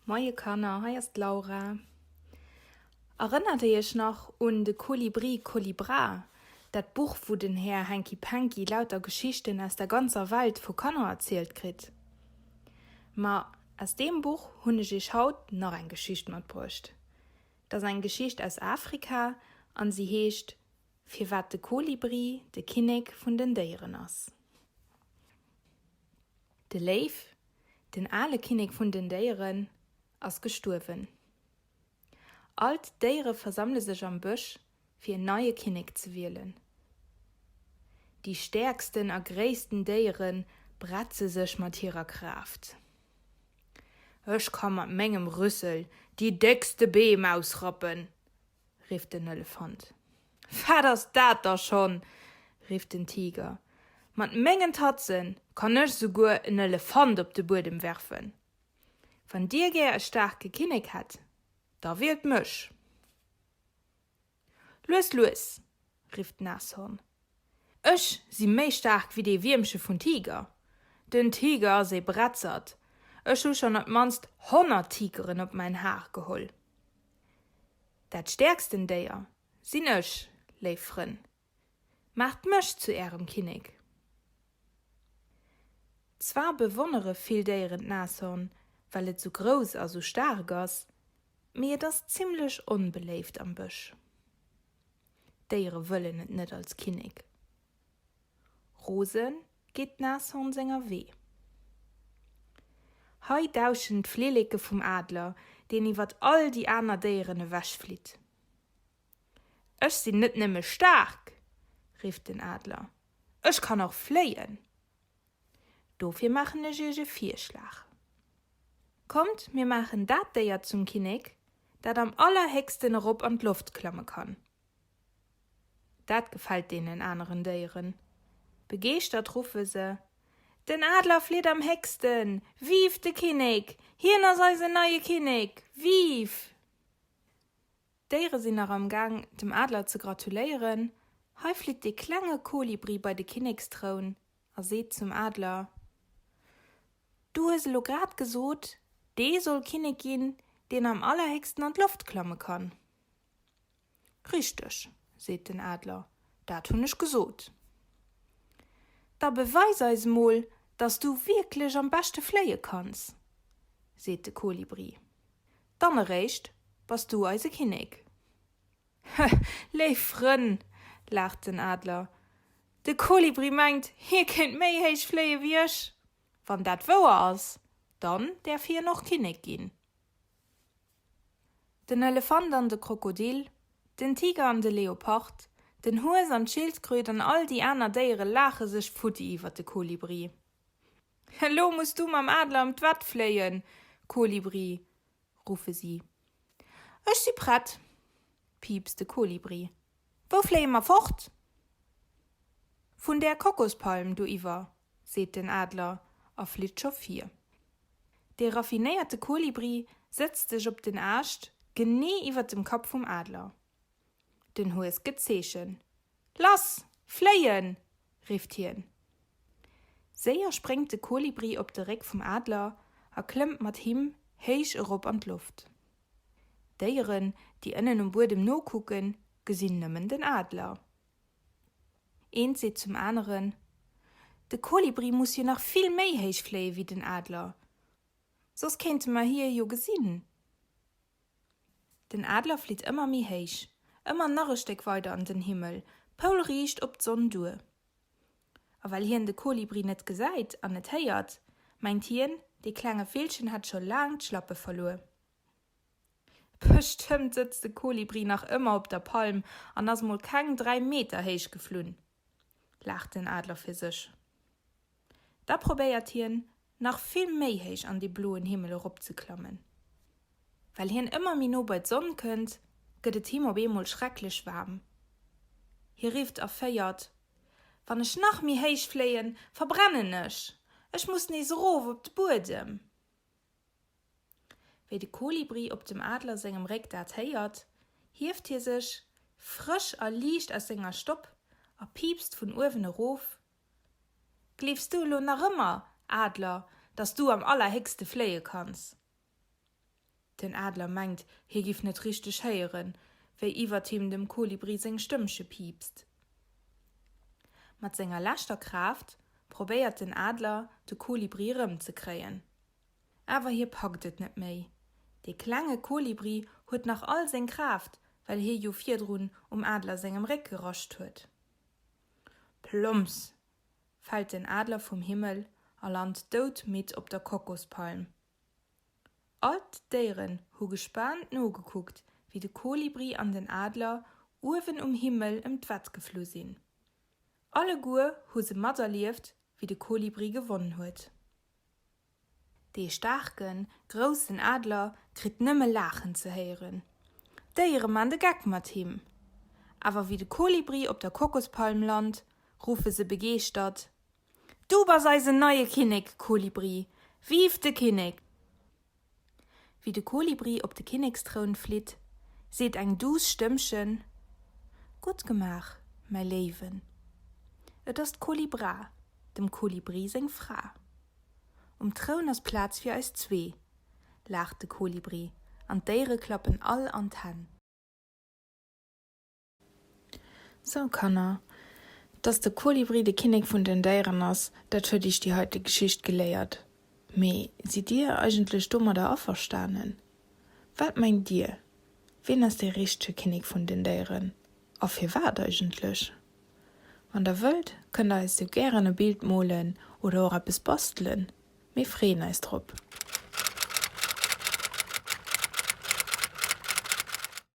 Moie Kanner, hei ass d'Laura. Erënnert dir iech nach un de Kolibri Kolibra, dat Buch wou den Här Henki Penki lauter Geschichten aus der ganzer Welt vu Kanner erzielt kritt? Ma aus deem Buch hunn ech iech haut nach eng Geschicht matbruecht. Dat ass eng Geschicht aus Afrika an si heescht Firwat de Kolibri de Kinnek vun den Déieren ass. De Léiw, den ale Kinnek vun den Déieren, ass gestuerwen. All d'Déiere versammele sech am Bësch, fir en neie Kinnek ze wielen. Déi stäerksten a gréissten Déiere bretze sech mat hirer Kraaft. Ech ka mat mengem Rüssel déi déckste Beem ausrappen, rifft den Elefant. Wat ass dat da schonn? rifft den Tiger. Mat mengen Tatzen kann ech souguer en Elefant op de Buedem werfen. Wann dir gär e staarke Kinnek hätt, da wielt mech! Lues, lues! rifft d'Nashorn. Ech si méi staark wéi dee Wiermche vun Tiger. Den Tiger ass ee Bretzert. Ech hu schonn op d'mannst 100 Tigeren op mäin Har geholl. Dat stäerksten Déier sinn ech, léif Frënn. Maacht mech zu ärem Kinnek. Zwar bewonnere vill Déieren d'Nashorn, well et sou grouss a sou staark ass, mee et ass zimmlech onbeléift am Bësch. D'Déiere wëllen et net als Kinnek. Rose geet d'Nashorn senger Wee. Hei dauschen d'Flilleke vum Adler, deen iwwer all déi aner Déieren ewechflitt. Ech sinn net nëmme staark, rifft den Adler, ech kann och fléien. Dofir maachen ech iech e Virschlag. Kommt, mir maachen dat Déier zum Kinnek, dat am allerhéchsten erop an d'Loft klamme kann. Dat gefält deenen aneren Déieren. Begeeschtert ruffe se, Den Adler flitt am héchsten! Vive de Kinnek! Hien ass eisen neie Kinnek! Vive! D'Déiere sinn nach am Gaang, dem Adler ze gratuléieren. Hei flitt dee klenge Kolibri bei de Kinnekstroun a seet zum Adler, Du hues elo grad gesot, dee soll Kinnek ginn, deen am allerhéchsten an d'Loft klamme kann. Richteg, seet den Adler, dat hunn ech gesot. Da beweis eis emol, dass du wierklech am beschte fléie kanns, seet de Kolibri. Dann eréischt bass du eise Kinnek. Léif Frënn, laacht den Adler, de Kolibri mengt, hie kéint méi héich fléie wéi ech. Wann dat wouer ass, dann däerf hien och Kinnek ginn. Den Elefant an de Krokodil, den Tiger an de Leopard, den Hues an d'Schildkröt an all déi aner Déiere laache sech futti iwwer de Kolibri. Elo muss du mam Adler ëm d'Wett fléien, Kolibri, ruffe si. Ech si prett, piipst de Kolibri. Wou fléie mer fort? Vun där Kokospalm do iwwer, seet den Adler a flitt scho vir. Dee raffinéierte Kolibri sëtzt sech op den Aascht genee iwwer dem Kapp vum Adler. Den Hues gëtt d'Zeechen. Lass! Fléien! rifft hien. Séier spréngt de Kolibri op de Réck vum Adler a klëmmt mat him héich erop an d'Loft. D'Déieren, déi ënnen um Buedem nokucken, gesinn nëmmen den Adler. Eent seet zum aneren, De Kolibri muss jo nach vill méi héich fléie wéi den Adler, soss kéinte mer hie jo gesinn. Den Adler flitt ëmmer méi héich, ëmmer nach e Stéck weider an den Himmel, poulriicht op d'Sonn duer. A well hien de Kolibri net gesäit an net héiert, mengt hien, dee klenge Villchen hätt scho laang d'Schlappe verluer. Bestëmmt sëtzt de Kolibri nach ëmmer op der Palm an ass mol keng 3 Meter héich geflunn, laacht den Adler fir sech. Da probéiert hien, nach vill méi héich an dee bloen Himmel eropzeklammen. Well hien ëmmer méi no bei d'Sonn kënnt, gëtt et him op eemol schrecklech waarm. Hie rifft erféiert, Wann ech nach méi héich fléien, verbrennen ech! Ech muss nees erof op de Buedem! Wéi de Kolibri op dem Adler sengem Réck dat héiert, hieft hie sech frësch a liicht aus senger Stopp a piipst vun uewen erof, Gleefs du elo nach ëmmer, Adler, dass du am allerhéchste fléie kanns? Den Adler mengt, hie giff net richteg héieren, wéi iwwert him dem Kolibri seng Stëmmche piipst. Mat senger leschter Kraaft probéiert den Adler, de Kolibri erëmzekréien. Awer hie packt et net méi. Dee klenge Kolibri huet nach all seng Kraaft, well hie jo virdrun um Adler sengem Réck gerascht huet. Plomps! fält den Adler vum Himmel a lant doudmidd op der Kokospalm. All d'Déieren hu gespaant nogekuckt, wéi de Kolibri an den Adler uewen um Himmel ëm d'Wett geflu sinn. Alleguer hu se materlieft, wéi de Kolibri gewonnen huet. Dee staarken, groussen Adler kritt nëmme Laachen ze héieren. D'Déiere man de Geck mat him. Awer wéi de Kolibri op der Kokospalm lant, ruffe se begeeschtert, Du bass eisen neie Kinnek, Kolibri! Vive de Kinnek! Wéi de Kolibri op de Kinnekstroun flitt, seet eng duuss Stëmmchen, Gutt gemaach, mäi Léiwen! Et ass d'Kolibra, dem Kolibri seng Fra. Um Troun ass Plaz fir eis zwee, laacht de Kolibri an d'Déiere klappen all an d'Hänn. Sou Kanner, dass de Kolibri de Kinnek vun den Déieren ass, dat huet iech déi heite Geschicht geléiert. Mee sidd dir eigentlech domadder averstanen? Wat mengt dir, ween ass dee richtege Kinnek vun den Déieren a firwat eigentlech? Wann der wëllt, kënnt der eis jo gären e Bild molen oder och eppes bastelen, mir freeën eis drop.